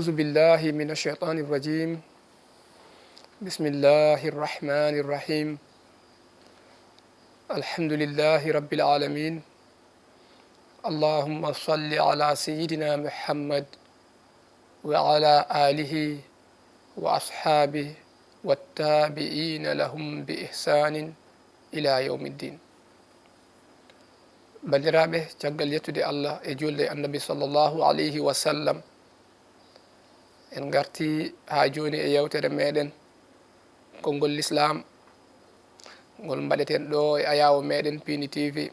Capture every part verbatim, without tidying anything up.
أعوذ بالله من الشيطان الرجيم. بسم الله الرحمن الرحيم. الحمد لله رب العالمين. اللهم صل على سيدنا محمد وعلى آله وأصحابه والتابعين لهم بإحسان إلى يوم الدين. Banndiraaɓe, caggal yettude Allah e juulde e Annabi sallallahu alayhi wa sallam, en ngartii haa jooni e yewtere meeɗen, konngol Lislaam, ngol mbaɗeten ɗo e ayaawo meeɗen Piindi T V.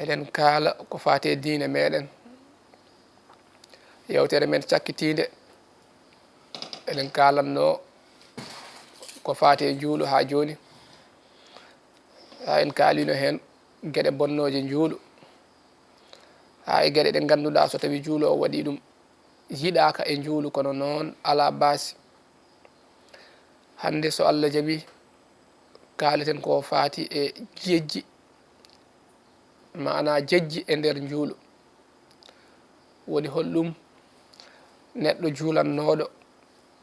Eɗen kaala ko faati e diine meeɗen. Yewtere men cakkitiinde, eɗen kaalatnoo ko faati e njuulu haa jooni. Haa en kaaliino heen geɗe bonnooje njuulu, haa e geɗe ɗe ngannduɗaa so tawii njuuloowo waɗii ɗum, yiɗaaka e njuulu, kono noon alaa baasi. Hannde so Allah jaɓii, kaaleten ko faati e jejji, maanaa jejji e nder njuulu. Woni holɗum neɗɗo juulannooɗo,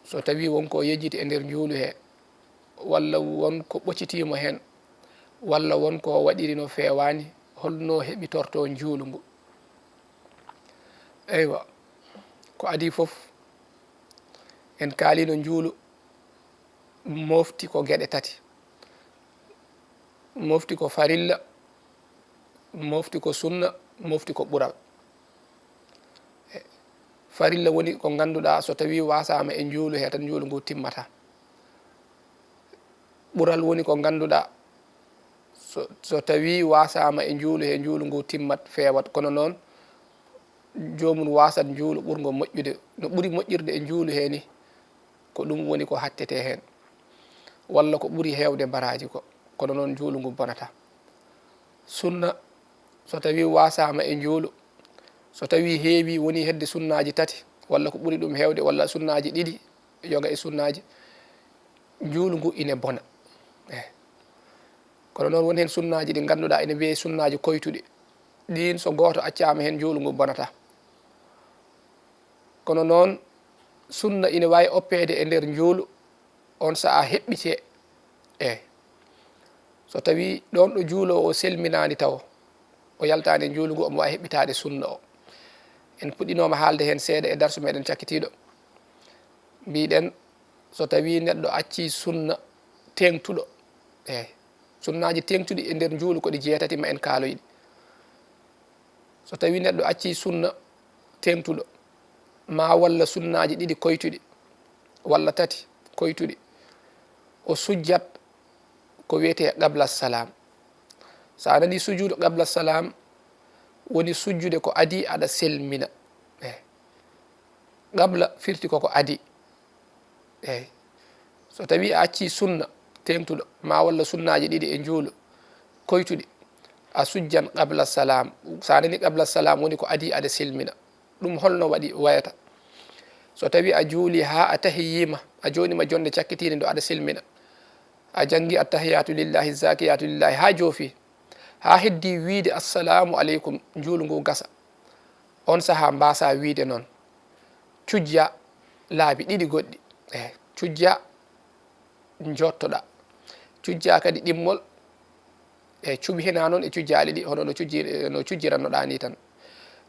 so tawii won ko yejjiti e nder njuulu he, walla won ko ɓoccitii mo heen, walla won ko waɗiri no feewaani, holno heɓitorto njuulu ngu? Eywa, ko adii fof, en kaaliino njuulu, mofti ko geɗe tati. Mofti ko farilla, mofti ko sunna, mofti ko ɓural. E, farilla woni ko ngannduɗaa so tawii waasaama e njuulu he tan, njuulu ngu timmata. Ɓural woni ko ngannduɗaa so, so tawii waasaama e njuulu he, njuulu ngu timmat, feewat. Kono noon, joomum waasat njuulu ɓurngo moƴƴude, no ɓuri moƴƴirde e njuulu he ni, ko ɗum woni ko hattete heen, walla ko ɓuri heewde mbaraaji ko, kono noon njuulu ngu bonata. Sunna, so tawii waasaama e njuulu, so tawii heewii, wonii hedde sunnaaji tati, walla ko ɓuri ɗum heewde, walla sunnaaji ɗiɗi, yoga e sunnaaji, njuulu ngu ine bona. Eh. Kono noon, won heen sunnaaji ɗi ngannduɗaa ine mbiyee sunnaaji koytuɗi. Ɗiin, so gooto accaama heen, njuulu ngu bonata. Kono noon, sunna ine waawi oppeede e nder njuulu, oon sahaa heɓɓitee. Eey. So tawii ɗoon ɗo juuloowo o selminaani tawo, o yaltaani e njuulu ngu, omo waawi heɓɓitaade sunna o. En puɗɗinooma haalde heen seeɗa e darsu meeɗen cakkitiiɗo. Mbiɗen, so tawii neɗɗo accii sunna teeŋtuɗo, eey, sunnaaji teeŋtuɗi e nder njuulu ko ɗi jeetati, ma en kaaloy ɗi. So tawii neɗɗo accii sunna teeŋtuɗo, maa walla sunnaaji ɗiɗi koytuɗi, walla tati koytuɗi, o sujjat ko wiyetee qabla salam. So a nanii sujuudu qabla salam, woni sujjude ko adii aɗa selmina. Eey. Qabla firti ko ko adii. Eey. So tawii a accii sunna teeŋtuɗo, maa walla sunnaaji ɗiɗi e njuulu koytuɗi, a sujjan qabla salam. So a nanii qabla salam, woni ko adii aɗa selmina. Ɗum holno waɗi wayata? So tawii a juulii haa a tahiyiima, a jooɗiima jonnde cakkitiinde nde aɗa selmina, a janngii attahiyatu lillahi, zakiyatu lillahi haa joofi, haa heddii wiyde assalamu aleykum, njuulu ngu gasa. Oon sahaa mbaasaa wiyde noon, cujjaa laabi ɗiɗi goɗɗi. Eey, cujjaa, njottoɗaa. Cujjaa kadi ɗimmol, e cuɓi hinaa noon e cujjaali ɗi, hono no cujji-, no cujjirannoɗaa nii tan.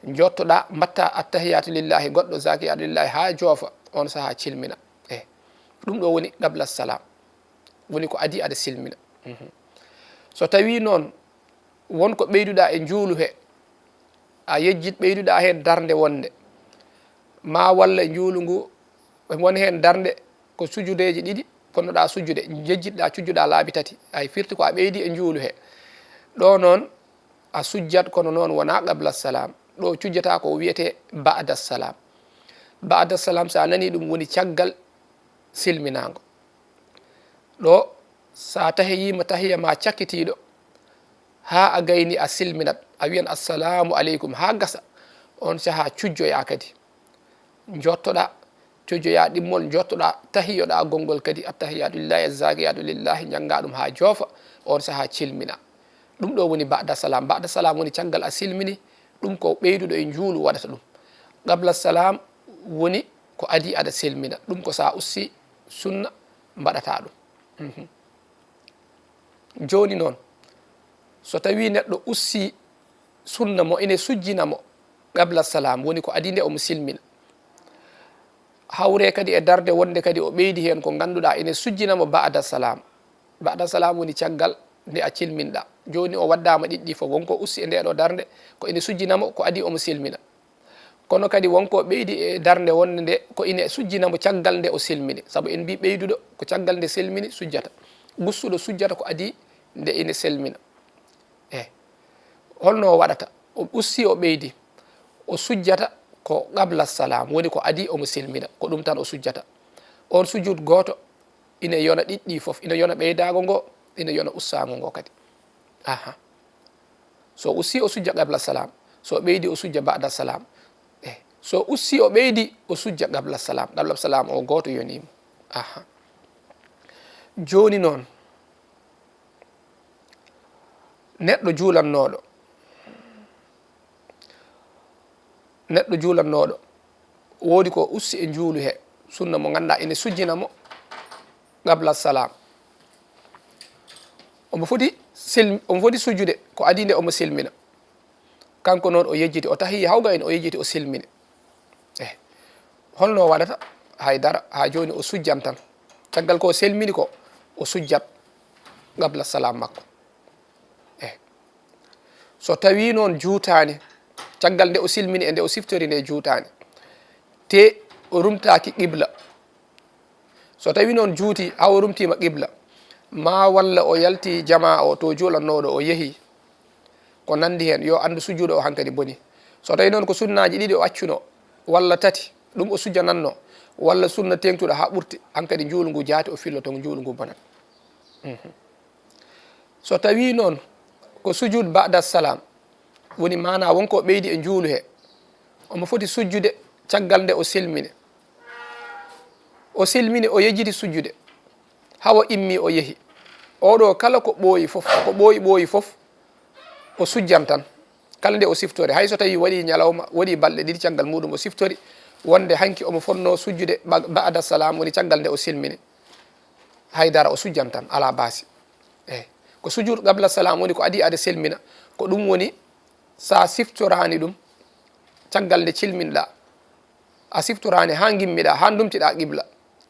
Njottoɗaa, mbaɗtaa attahiyatu lillahi goɗɗo, zakiyatu lillahi haa joofa, oon sahaa cilmina. Eey, ɗum ɗo woni qabla salam. Woni ko adii aɗa silmina. Mhm. So tawii noon won ko ɓeyduɗaa e njuulu he, a yejjit ɓeyduɗaa heen darnde wonde, maa walla njuulu ngu won heen darnde ko sujudeeji ɗiɗi ponnoɗaa sujjude, njejjitɗaa, cujjuɗaa laabi tati, ay firti ko a ɓeydi e njuulu he. Ɗo noon a sujjat, kono noon wonaa qabla salam. Ɗo cujjataa ko wiyetee ba'da salam. Ba'da salam, so a nanii ɗum, woni caggal silminaango. Ɗo, so a tahiyiima tahiya ma cakkitiiɗo, haa a gayni a silminat, a wiyan assalamu aleykum haa gasa, oon sahaa cujjoyaa kadi. Njottoɗaa, cujjoyaa ɗimmol, njottoɗaa, tahiyoɗaa gonngol kadi, attahiyatu lillahi, azzakiyatu lillahi, njanngaa ɗum haa joofa, oon sahaa cilminaa. Ɗum ɗo woni ba'da salam. Ba'da salam woni caggal a silmini, ɗum ko ɓeyduɗo e njuulu waɗata ɗum. Qabla salam woni ko adii aɗa selmina. Ɗum ko so a usti sunna mbaɗataa ɗum. Mhm. Jooni noon, so tawii neɗɗo ustii sunna mo ine sujjina mo qabla salam, woni ko adii nde omo selmina. Hawree kadi e darnde wonnde kadi o ɓeydi heen ko ngannduɗaa ine sujjina mo ba'da salam. Ba'da salam woni caggal nde a selminɗaa. Jooni o waddaama ɗiɗi ɗii fof, won ko usti e ndee ɗoo darnde, ko ine sujjina mo, ko adii omo selmina. Kono kadi won ko ɓeydi e darnde wonnde nde ko ine sujjina mo caggal nde o selmini. Sabu en mbii ɓeyduɗo ko caggal nde selmini sujjata. Gustuɗo sujjata ko adii nde ine selmina. E holno o waɗata? O usti, o ɓeydi. O sujjata ko qabla salam, woni ko adii omo selmina. Ko ɗum tan o sujjata. On sujud gooto ine yona ɗiɗi ɗii fof. Ine yona ɓeydaago ngo, ine yona ustaango ngo kadi. Aha. So usti o sujja qabla salam, so ɓeydi o sujja ba'da salam. E so usti o ɓeydi o sujja qabla salam. Qabla salam o gooto yonii mo. Aha. Jooni noon, neɗɗo juulannooɗo, neɗɗo juulannooɗo, woodi ko usti e njuulu he, sunna mo ngannduɗaa ene sujjina mo qabla salam. Omo foti sel-, omo foti sujjude ko adii nde omo selmina. Kanko noon o yejjiti, o tahi hawga en, o yejjiti, o selmini. Eh, holno o waɗata? Hay dara, haa jooni o sujjan tan. Caggal ko o selmini ko, o sujjat qabla salam makko. Eh. So tawii noon juutaani, caggal nde o silmini e nde o siftori nde juutaani, te o rumtaaki qibla. So tawii noon juuti haa o rumtiima qibla, maa walla o yalti jamaa o to juulannooɗo o yehi, ko nanndi heen, yo anndu sujuudo o hankadi boni. So tawii noon ko sunnaaji ɗiɗi o accuno, walla tati, ɗum o sujjananno, walla sunna teeŋtuɗo haa ɓurti, hankadi njuulu ngu jaati o filloto, njuulu ngu bonat. Mhm. So tawii noon ko sujud ba'da salam, woni maanaa won ko ɓeydi e njuulu he, omo foti sujjude caggal nde o selmini. O selmini, o yejjiti sujjude, hawa immi o yehi. Oɗo kala ko ɓooyi fof, ko ɓooyi ɓooyi fof, o sujjan tan. Kala nde o siftori, hay so tawii waɗii ñalawma, waɗii balɗe ɗiɗi caggal muɗum o siftori wonde hanki omo fotnoo sujjude ba-, ba'da salam, woni caggal nde o selmini. Hay dara, o sujjan tan, alaa baasi. Eey. Ko sujud qabla salam woni ko adii aɗa selmina. Ko ɗum woni so a siftoraani ɗum caggal nde cilminɗaa, a siftoraani haa ngimmiɗaa, haa ndumtiɗaa qibla,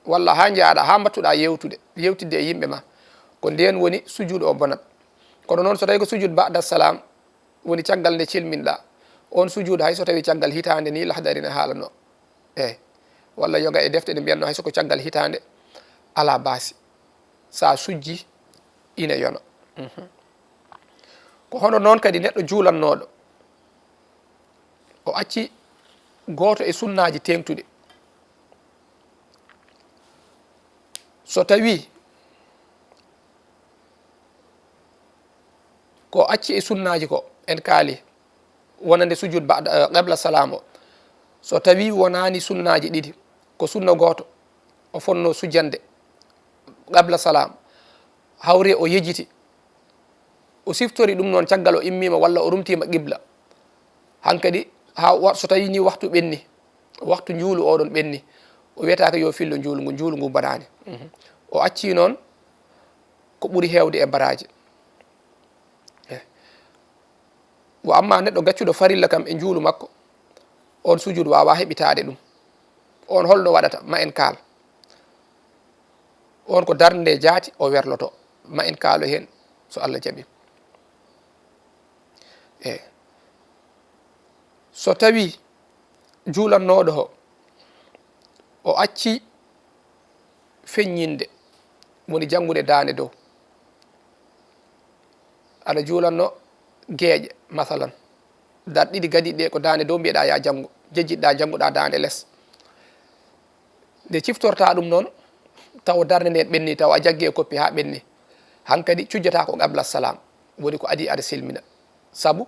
walla haa njahɗaa, haa mbattuɗaa yeewtude, yeewtidde e yimɓe ma, ko ndeen woni sujud o bonat. Kono noon so tawii ko sujud ba'da salam, woni caggal nde cilminɗaa, oon sujud hay so tawii caggal hitaande ni Lahdari ne haalanoo. Eey. Walla yoga e defte ɗe mbiyatnoo hay so ko caggal hitaande, alaa baasi. So a sujji, ina yona. Mhm. Ko hono noon kadi neɗɗo juulannooɗo, o acci gooto e sunnaaji teeŋtuɗi. So tawii ko acci e sunnaaji ko en kaali, wonande sujud ba'da, eh, qabla salam o. So tawii wonaani sunnaaji ɗiɗi, ko sunna gooto o fotnoo sujjande qabla salam, hawre o yejjiti, o siftori ɗum noon caggal o immiima walla o rumtiima qibla. Hankadi, haa wa-, so tawii ni waktu ɓenni, waktu njuulu oɗon ɓenni, o wiyataake yo fillo njuulu ngu, njuulu ngu bonaani. Mhm. O accii noon ko ɓuri heewde e baraaji. Eh. Wa amma neɗɗo gaccuɗo farilla kam e njuulu makko, oon sujud waawaa heɓitaade ɗum. Oon holno waɗata? Ma en kaal. Oon ko darnde nde jaati o werloto. Ma en kaalo heen so Allah jaɓi. Eey. So tawii juulannooɗo o, o acci feññinde, woni janngude daande dow. Aɗa juulanno geeƴe, masalan. Dar ɗiɗi gadiiɗe ko daande dow mbiyeɗaa ya janngu, jejjitɗaa jannguɗaa daande les. Nde ciftortaa ɗum noon, taw darnde nde ɓenni, taw a jaggi e koppi haa ɓenni. Hankadi cujjataa ko qabla salam, woni ko adii aɗa selmina. Sabu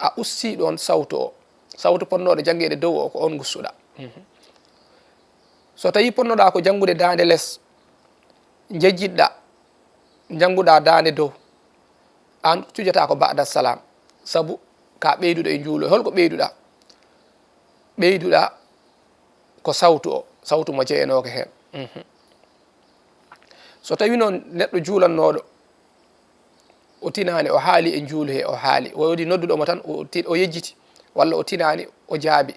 a ustii ɗoon sawtu o. Sawtu potnooɗo janngeede dow o, ko oon ngustuɗaa. Mhm. So tawii potnoɗaa ko janngude daande les, njejjitɗaa, njannguɗaa daande dow, aan cujataa ko ba'da salam, sabu ka ɓeyduɗo e njuulu. Holko ɓeyduɗaa? ɓeyduɗa ko sawtu o, sawtu mo jeyanooka heen. Mhm. So tawi noon neɗɗo juulannooɗo, o tinaani, o haali e njuulu he, o haali, o woodi nodduɗo mo tan, o ti-, o yejjiti, walla o tinaani, o jaabi,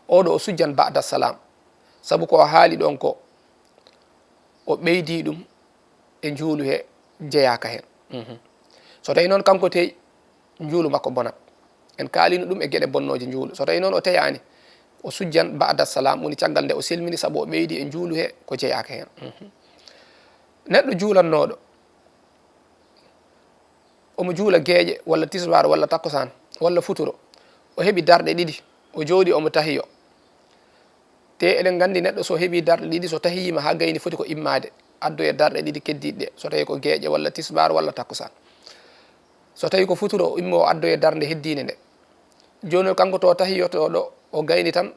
oɗo o sujjan ba'da salam, sabu ko o haali ɗon ko, o ɓeydi ɗum e njuulu he, jeyaaka heen. Mhm. So tawi noon kanko tey, njuulu makko bonat. En kaalino ɗum e geɗe bonnooje njuulu. So tawi noon o teyaani, o sujjan ba'da salam, woni caggal nde o selmini, sabu o ɓeydi e njuulu he ko jeyaaka heen. Mhm. Neɗɗo juulannooɗo, omo juula geeƴe, walla tisbaar, walla takkusaan, walla futuro, o heɓi darɗe ɗiɗi, o jooɗi omo tahiyo. Te eɗen nganndi neɗɗo so heɓii darɗe ɗiɗi, so tahiyiima haa gayni foti ko immaade, addoya darɗe ɗiɗi keddiiɗe ɗe, so tawi ko geeƴe, walla tisbaar, walla takkusaan. So tawi ko futuro, o immoo o addoya darnde heddiinde nde. Jooni o kanko to tahiyotooɗo, o gayni tan,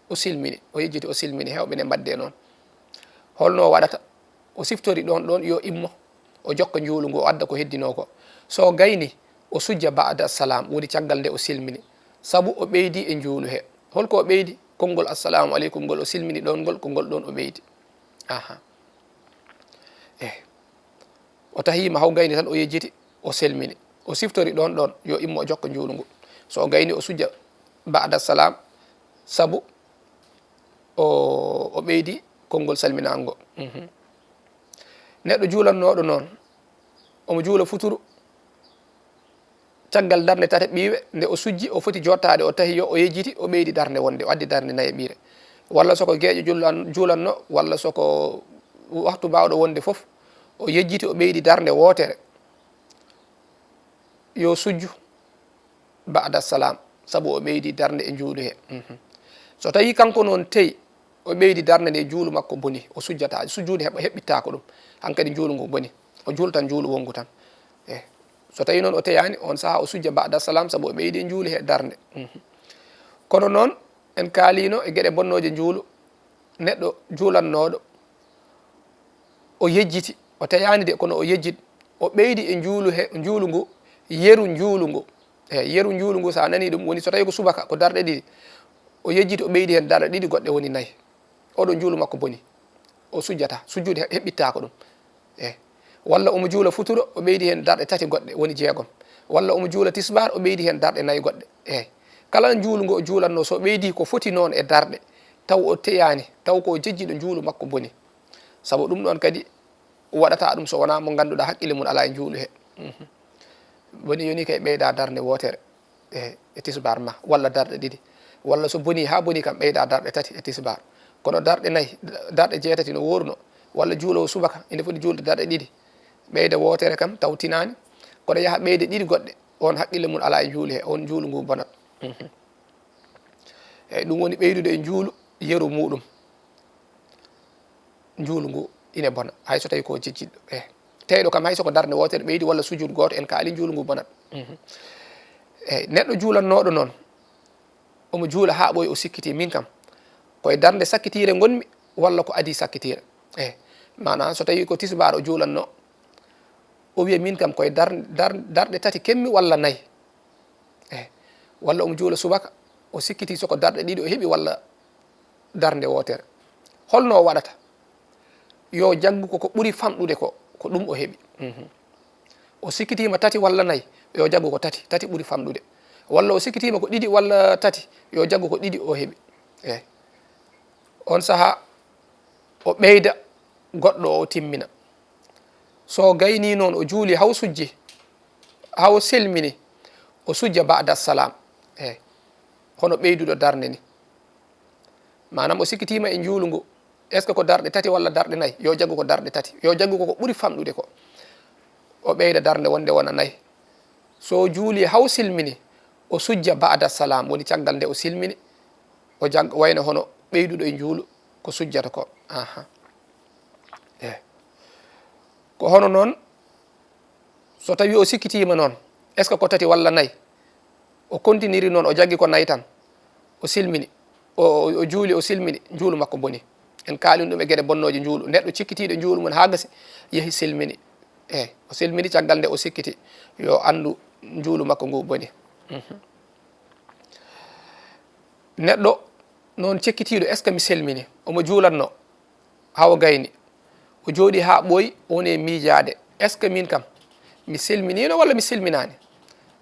o silmini, o yejjiti o silmini, heewɓe ne mbaɗde noon. Holno o waɗata? O siftori ɗon ɗon yo immo, o jokka njuulu ngu, o adda ko heddinoo ko. So o gayni, o sujja ba'da salam, woni caggal nde o silmini, sabu o ɓeydi e njuulu he. Holko o ɓeydi? Konngol assalamu aleykum ngol o silmini ɗon ngol, ko ngol ɗon o ɓeydi. Aha. Eh. O tahiima haw gayni tan, o yejjiti, o selmini. O siftori ɗon ɗon, yo immo o jokka njuulu ngu. So o gayni, o sujja ba'da salam, sabu o, o ɓeydi konngol salminaango. Mhm. Neɗɗo juulannooɗo noon, omo juula futuru, caggal darnde tataɓiiwe, nde o sujji, o foti jottaade, o tahiyo, o yejjiti, o ɓeydi darnde wonde, o addi darnde nayaɓiire. Walla so ko geeƴo jullan-, juulanno, walla so ko waktu baawɗo wonde fof, o yejjiti, o ɓeydi darnde wootere. Yo sujju ba'da salam, sabu o ɓeydi darnde e njuulu he. Mhm. So tawi kanko noon tey, o ɓeydi darnde nde, njuulu makko boni, o sujjata, sujjude heɓa, heɓɓittaako ɗum. Hankadi njuulu ngu boni. O juultan njuulu wonngu tan. Eh. So tawi noon o teyaani, on saha o sujja ba'da salam, sabu o ɓeydi e njuulu he darnde. Mhm. Kono noon, en kaaliino e geɗe bonnooje njuulu, neɗɗo juulannooɗo, o yejjiti, o teyaani de, kono o yejjit, o ɓeydi e njuulu he, njuulu ngu, yeru njuulu ngu. Eh, yeru njuulu ngu, so a nanii ɗum, woni so tawi ko subaka, ko darɗe ɗiɗi, o yejjiti, o ɓeydi heen darɗe ɗiɗi goɗɗe, woni nayi. Oɗo njuulu makko boni. O sujjata, sujjude he-, heɓɓittaako ɗum. Eh. Walla omo juula futuro, o ɓeydi heen darɗe tati goɗɗe, woni jeegom. Walla omo juula tisbaar, o ɓeydi heen darɗe nayi goɗɗe. Eh. Kala njuulu ngu o juulatnoo, so ɓeydi ko foti noon e darɗe, taw o teyaani, taw ko o jejjiɗo, njuulu makko boni. Sabu ɗum ɗoon kadi waɗata ɗum so wonaa mo ngannduɗaa hakkille mum alaa e njuulu he. Mhm. Woni yoni kay ɓeyda darnde wootere e, e tisbaar ma, walla darɗe ɗiɗi. Walla so boni haa boni kam, ɓeyda darɗe tati e tisbaar. Kono darɗe nayi, darɗe jeetati no wooruno, walla juulowo subaka ina foti juulde darɗe ɗiɗi, ɓeyda wootere kam taw tinaani, kono yaha ɓeyda ɗiɗi goɗɗe, on hakkille mum alaa e njuulu he, on njuulu ngu bonat. Mhm. Eyi, ɗum woni ɓeydude e njuulu yeru muuɗum. Njuulu ngu ine bona, hay so tawi ko jejjitɗo. Eh, teyɗo kam, hay so ko darnde wootere ɓeydi walla sujud gooto, en kaali njuulu ngu bonat. Mhm. Eyi, neɗɗo juulannooɗo noon, omo juula haa ɓooyi, o sikkiti, min kam, koye darnde sakkitiire ngonmi, walla ko adii sakkitiire? Eh, maanaam, so tawi ko tisbaar o juulanno, o wiya, min kam, koye dar-, dar-, darɗe tati kemmi walla nayi. Eh, walla omo juula subaka, o sikkiti so ko darɗe ɗiɗi o heɓi walla darnde wootere. Holno o waɗata? Yo jaggu ko, ko ɓuri famɗude ko, ko ɗum o heɓi. Mhm. O sikkitiima tati walla nayi, yo jaggu ko tati, tati ɓuri famɗude. Walla o sikkitiima ko ɗiɗi walla tati, yo jaggu ko ɗiɗi o heɓi. Eh. On saha, o ɓeyda goɗɗo o timmina. So gaynii noon, o juuli haw sujji, haw selmini, o sujja ba'da salam. Eh, hono ɓeyduɗo darnde ni. Maanaam, o sikkitiima e njuulu ngu, est-ce que ko darɗe tati walla darɗe nayi? Yo jaggu ko darɗe tati. Yo jaggu ko, ko ɓuri famɗude ko. O ɓeyda darnde wonde wona nayi. So juuli haw silmini, o sujja ba'da salam, woni caggal nde o silmini, o jag-, wayno hono ɓeyduɗo e njuulu ko sujjata ko. Aha. Eh. Ko hono noon, so tawi o sikkitiima noon, est-ce que ko tati walla nayi? O kontiniri noon, o jaggi ko nayi tan. O silmini, o, o, o juuli, o silmini, njuulu makko boni. En kaalino ɗum e geɗe bonnooje njuulu. Neɗɗo cikkitiiɗo njuulu mum haa gasi, yehi silmini. Eh, o silmini caggal nde o sikkiti, yo anndu njuulu makko ngu boni. Mhm. Neɗɗo noon cekkitiiɗo, est ce que mi selmini? Omo juulatnoo, haa o gayni. O jooɗii haa ɓooyi, o woni e miijaade, est ce que miin kam, mi selminiino walla mi selminaani?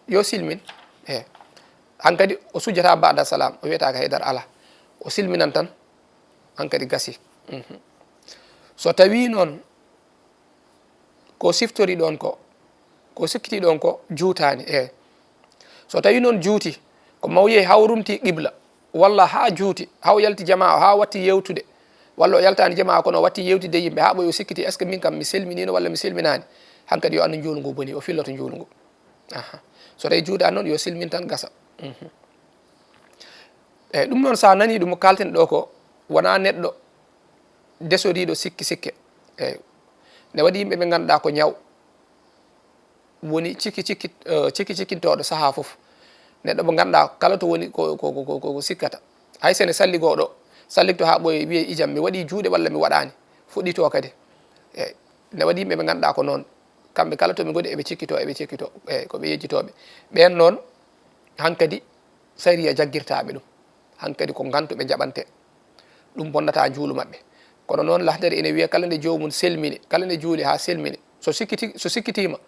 Yo silmin. E hankadi o sujjataa baada salam, o wiyataake haydara alaa. O silminan tan, hankadi gasi. Mhm. So tawii noon ko siftori ɗoon ko, ko sikkitii ɗoon ko juutaani, e so tawii noon juuti, ko mawyee haa o rumti qibla, walla haa juuti, haa o yalti jamaa o, haa o watti yewtude, walla o yaltaani jamaa o, kono o watti yewtide yimɓe, haa ɓooyi o sikkiti, est ce que miin kam mi selminiino walla mi selminaani? Hankadi yo anndu njuulu ngu bonii, o filloto njuulu ngu. Aha. So tawii juutaani noon, yo silmin tan gasa. Mhm. Eyi, ɗum noon, so a nanii ɗum ko kaalten ɗoo ko, wonaa neɗɗo desoriiɗo sikki sikke. Eyi. Ne waɗi yimɓe ɓe ngannduɗaa ko ñaw woni cikki cikki, eh, cikki cikkintooɗo sahaa fof. Neɗɗo mo ngannduɗaa kala to woni ko, ko, ko, ko, ko sikkata. Hay so ne salligoo ɗo, salligto haa ɓooyi, wiyee ijam, mi waɗii juuɗe walla mi waɗaani, fuɗɗitoo kadi. Eyi. Ne waɗi yimɓe ɓe ngannduɗaa ko noon. Kamɓe kala to ɓe ngoni, eɓe cikkitoo, eɓe cikkitoo. Eyi, ko ɓe yejjitooɓe. Ɓeen noon, hankadi, sariya jaggirtaa ɓe ɗum. Hankadi ko ngantu ɓe njaɓantee. Ɗum bonnataa njuulu maɓɓe. Kono noon, lahdari ene wiya, kala nde joomum selmini, kala nde juuli haa selmini, so sikkiti-, so sikkitiima,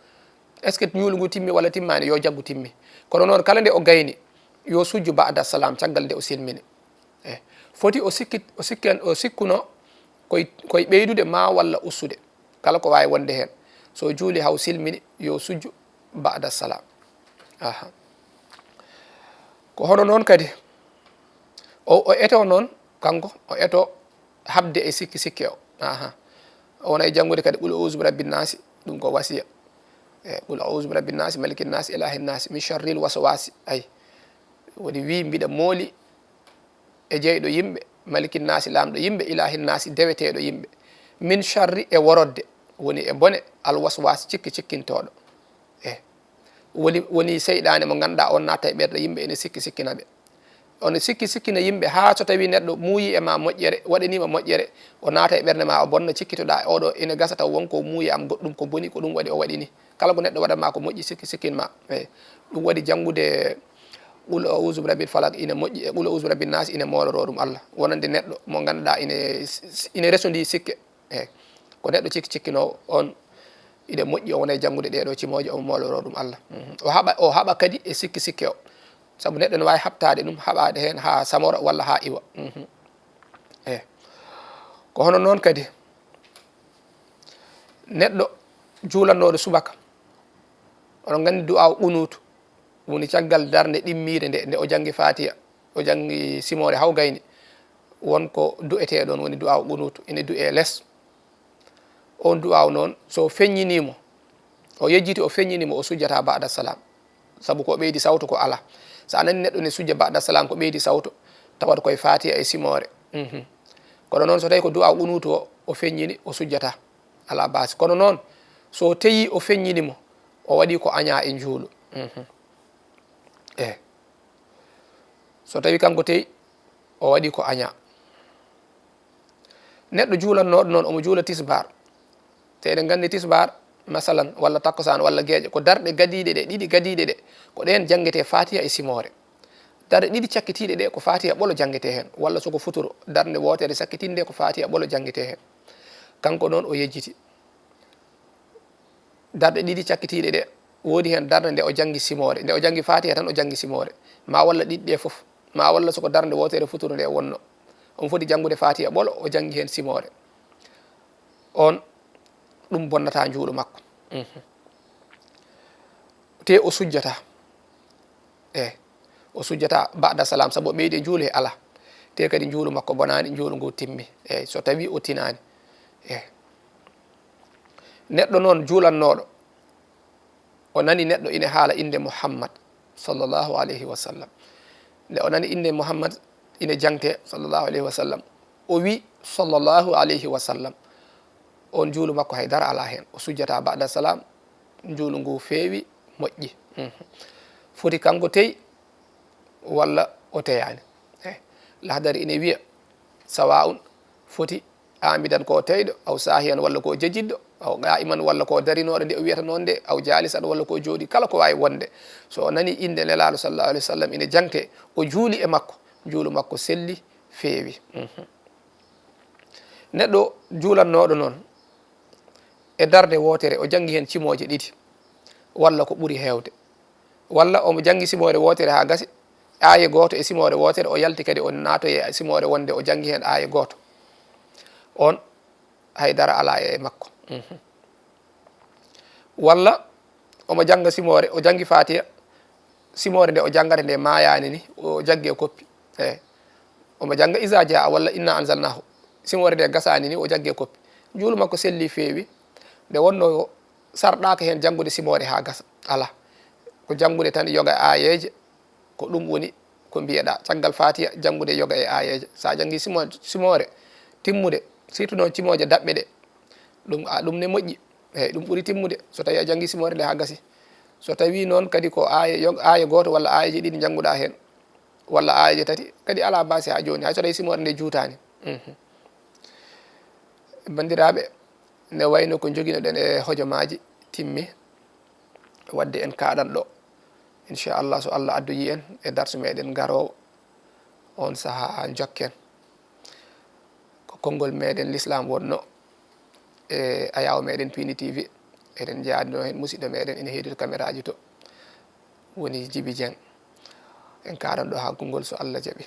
est ce que njuulu ngu timmi walla timmaani? Yo jaggu timmi. Kono noon, kala nde o gayni, yo sujju baada salam, caggal nde o selmini. Eyi. Foti o sikkit-, o sikken-, o sikkuno koye, koye ɓeydude maa walla ustude. Kala ko waawi wonde heen. So juuli haa o silmini, yo sujju baada salam. Aha. Ko hono noon kadi, o, o eto noon, kanko, o eto haɓde e sikki sikke o. Aha. O wona e janngude kadi, "Qul a'udhu bi rabbin nasi", ɗum ko wasiya. E, "Qul a'udhu bi rabbin nasi, malikin nasi, ilahin nasi, min sharril waswasi." Ay. Woni wi, mbiɗa mooli e jeyɗo yimɓe, malikin nasi, laamɗo yimɓe, ilahin nasi, deweteeɗo yimɓe. Min sharri, e worodde, woni e bone, al waswas, cikki cikkintooɗo. E woni, woni seyɗaane mo ngannduɗaa on naata e ɓerɗe yimɓe, ene sikki sikkina ɓe. Ono sikki sikkina yimɓe, haa so tawii neɗɗo muuyi e ma moƴƴere, waɗaniima moƴƴere, o naata e ɓernde ma, o bonna, cikkitoɗaa, oɗo ene gasa taw won ko muuyi am, goɗɗum ko boni, ko ɗum waɗi o waɗi ni. Kala ko neɗɗo waɗat ma ko moƴƴi, sikki sikkin ma. Eyi. Ɗum waɗi janngude "Qul a'udhu bi rabbil falaq" ina moƴƴi, e "Qul a'udhu bi rabbin nas" ina mooloroo ɗum Allah. Wonande neɗɗo mo ngannduɗaa ine, ine resondii sikke. Eyi. Ko neɗɗo cikki cikkinoowo on, ine moƴƴi o wona e janngude ɗee ɗoo cimooje, omo mooloroo ɗum Allah. Mhm. O haɓa, o haɓa kadi e sikki sikke o. Sabu neɗɗo ne waawi haɓtaade ɗum, haɓaade heen haa samora walla haa iwa. Mhm. Eyi. Ko hono noon kadi, neɗɗo juulannooɗo subaka, oɗon nganndi du'aaw qunuutu, woni caggal darnde ɗimmiire nde, nde o janngi Faatiha, o janngi simoore haw gayni, won ko du'etee ɗoon, woni du'aaw qunuutu, ene du'ee les. Oon du'aaw noon, so o feññinii mo, o yejjiti, o feññinii mo, o sujjataa ba'da salaam. Sabu ko ɓeydi sawto ko alaa. So a nanii neɗɗo ne sujja ba'da salaam ko ɓeydi sawto, tawata koye Faatiha e simoore. Mhm. Kono noon, so tawii ko du'aaw qunuutu o, o feññini, o sujjataa. Alaa baasi. Kono noon, so teyii o feññini mo, o waɗii ko añaa e njuulu. Mhm. Eh. So tawii kanko tey, o waɗii ko añaa. Neɗɗo juulannooɗo noon, omo juula tisbaar. Te eɗen nganndi tisbaar, masalan, walla takkusaan, walla geeƴe, ko darɗe gadiiɗe ɗe, ɗiɗi gadiiɗe ɗe, ko ɗeen janngetee Faatiha e simoore. Darɗe ɗiɗi cakkitiiɗe ɗe, ko Faatiha ɓolo janngetee heen, walla so ko futuro, darnde wootere sakkitiinde, ko Faatiha ɓolo janngetee heen. Kanko noon, o yejjiti. Darɗe ɗiɗi cakkitiiɗe ɗe, woodi heen darnde nde o janngi simoore. Nde o janngi Faatiha tan, o janngi simoore. Ma walla ɗiɗi ɗe fof. Ma walla so ko darnde wootere futuro nde wonno. Omo foti janngude Faatiha ɓolo, o janngi heen simoore. Oon, ɗum bonnataa njuulu makko. Mhm. Te o sujjataa. Eey. O sujjataa ba'da salaam, sabu o ɓeydi e njuulu he alaa. Te kadi njuulu makko bonaani, njuulu ngu timmi. Eey, so tawii o tinaani. Eey. Neɗɗo noon juulannooɗo, o nani neɗɗo ine haala innde Muhammad, sallallahu alayhi wa sallam. Nde o nani innde Muhammad ine jangtee, sallallahu alayhi wa sallam, o wi, "Sallallahu alayhi wa sallam." Oon njuulu makko hay dara alaa heen. O sujjataa ba'da salaam, njuulu ngu feewi, moƴƴi. Mhm. Foti kanko tey walla o teyaani. Eh, Lahdari ine wiya, sawa'un, foti aamidan ko teyɗo, aw saahiyan walla ko jejjitɗo, aw qaa'iman walla ko darinooɗo nde o wiyata noon nde, aw jaalisan walla ko jooɗi, kala ko waawi wonde. So o nani innde Nelaaɗo sallallahu alayhi wa sallam ine jangtee, o juuli e makko, njuulu makko selli, feewi. Mhm. Neɗɗo juulannooɗo noon e darnde wootere, o janngi heen cimooje ɗiɗi, walla ko ɓuri heewde, walla omo janngi simoore wootere haa gasi, aaye gooto e simoore wootere, o yalti kadi o naatoyi e simoore wonde o janngi heen aaye gooto, oon hay dara alaa e makko. Mhm. Walla omo jannga simoore, o janngi Faatiya, simoore nde o janngata nde maayaani ni, o jaggi e koppi. Eey. Omo jannga Iza Jaa walla Inna Anzalnaahu, simoore nde gasaani ni, o jaggi e koppi. Juulu makko selli feewi, nde wonnoo sarɗaaka heen janngude simoore haa gasa. Alaa. Ko janngude tan yoga e aayeeje, ko ɗum woni ko mbiyeɗaa. Caggal Faatiya, janngude yoga e aayeeje. So a janngii simo-, simoore timmude, surtout noon cimooje daɓɓe ɗe, ɗum, a, ɗum ne moƴƴi. Eey, ɗum ɓuri timmude so tawii a janngii simoore nde haa gasi. So tawii noon kadi ko aaye yo-, aaye gooto walla aayeeje ɗiɗi njannguɗaa heen, walla aayeeje tati, kadi alaa baasi haa jooni, hay so tawii simoore nde juutaani. Mhm. Banndiraaɓe, ne wayno ko njoginoɗen e hojomaaji timmi, waɗde en kaaɗan ɗo. Inchallah, so Allah addoyii en e darsu meɗen garoowo, oon sahaa jokken. Ko konngol meɗen Lislaam wonno e ayaawo meɗen Piindi T V. Eɗen njaadnoo heen musidɗo meɗen ina heedi to kameraaji to, woni Jibi Jeŋ. En kaaɗan ɗo haa konngol so Allah jaɓi.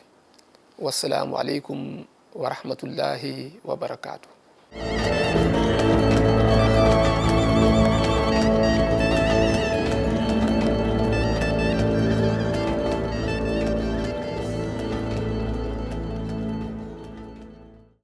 Wassalaamu aleykum wa rahmatullahi wa barakaatuh.